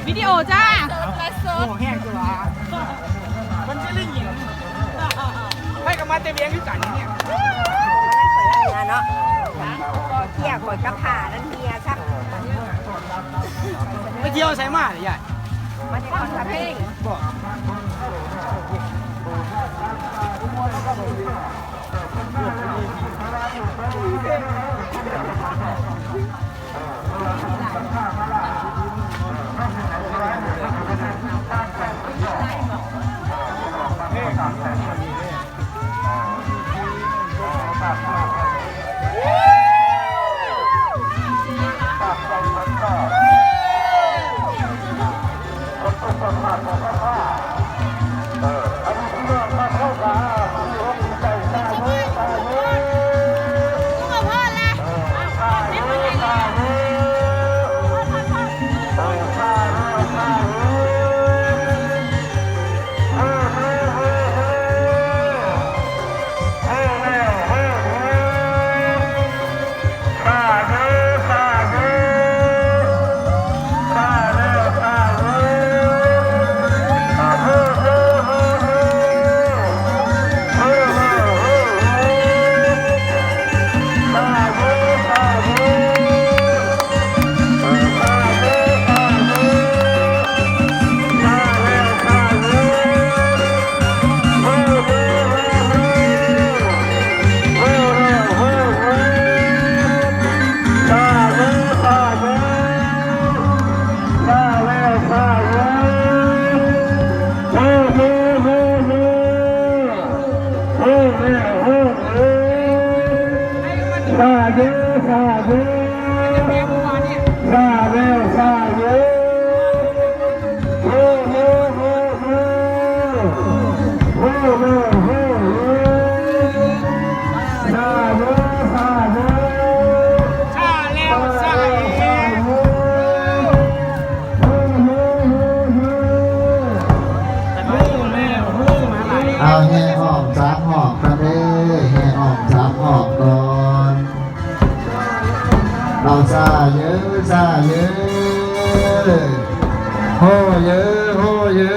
ວິດີໂອຈ້າ ໂອ້ ແຮງຕົວະ ມັນຊິໄດ້ຍິນ ໃຜກໍມາແຕ່ວຽງຄືກັນນີ້ ເນາະ ເກຍຂ້ອຍກັບຜ້ານັ້ນເມຍຊະ ໄປທ່ຽວໃສມາເດຍຍາຍ? ມາແຕ່ຄອນສະເພງ ບໍ່? ສາທຸ ສາທຸ ສາທຸ ໂອ້ໂຫ ໂອ້ໂຫ ໂອ້ໂຫ ສາທຸ ສາທຸ ສາທຸ ສາທຸ ເອົາແຫ່ອ້ອມສາມຮອບກ່ອນເດີ ແຫ່ອ້ອມສາມຮອບກ່ອນ ເອົາຊາເຢີ ຊາເຢີ ໂຮເຢີ ໂຮເຢີ.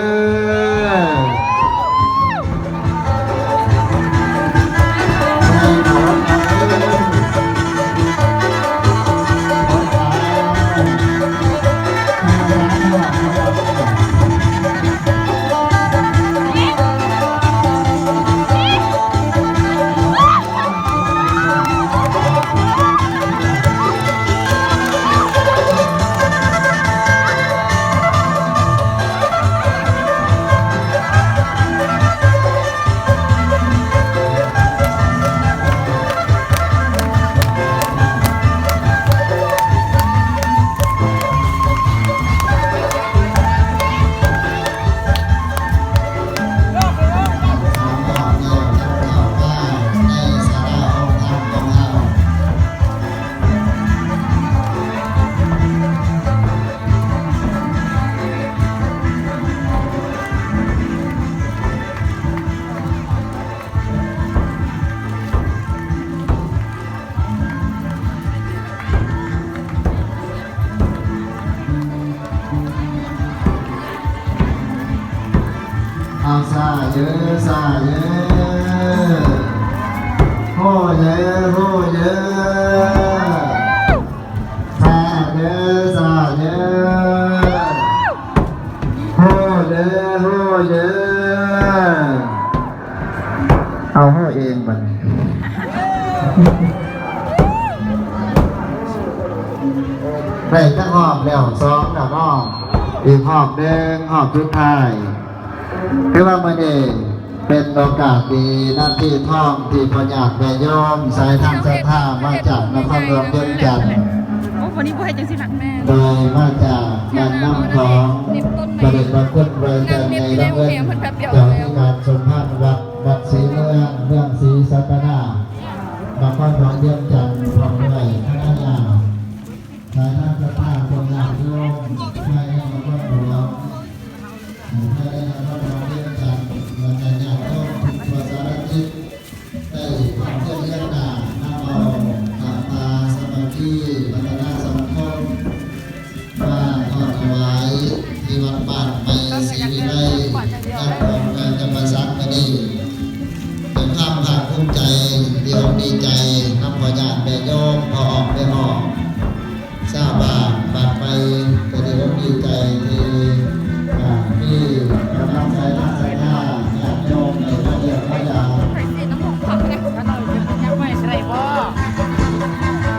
ເອົາຊາເດີ້ ຊາເດີ້ ໂຮເດີ້ ໂຮເດີ້ ຊາເດີ້ ຊາເດີ້ ໂຮເດີ້ ໂຮເດີ້. ເອົາເຮົາເອງບັດນີ້ ໄດ້ຈັກຮອບແລ້ວ? ສອງແລ້ວເນາະ ອີກຮອບໜຶ່ງ ຮອບສຸດທ້າຍ. ຖືວ່າມື້ນີ້ເປັນໂອກາດດີນະ ທີ່ທອງທີ່ພໍ່ຍາດແມ່ໂຍມສາຍທາງສັດທາມາຈາກນະຄອນຫຼວງວຽງຈັນ ໂອ້ ຄົນນີ້ບໍ່ເຮັດຈັ່ງຊີ້ນະ ແມ່ນ ໂດຍມາຈາກການນຳຂອງພະເດດພະຄຸນພະອາຈານໃຫຍ່ລຳເງິນ ເຈົ້າອະທິການສົມພານວັດ ວັດສີເມືອງ ເມືອງສີສັດຕະນາມ ນະຄອນຫຼວງວຽງຈັນ ພ້ອມດ້ວຍຄະນະ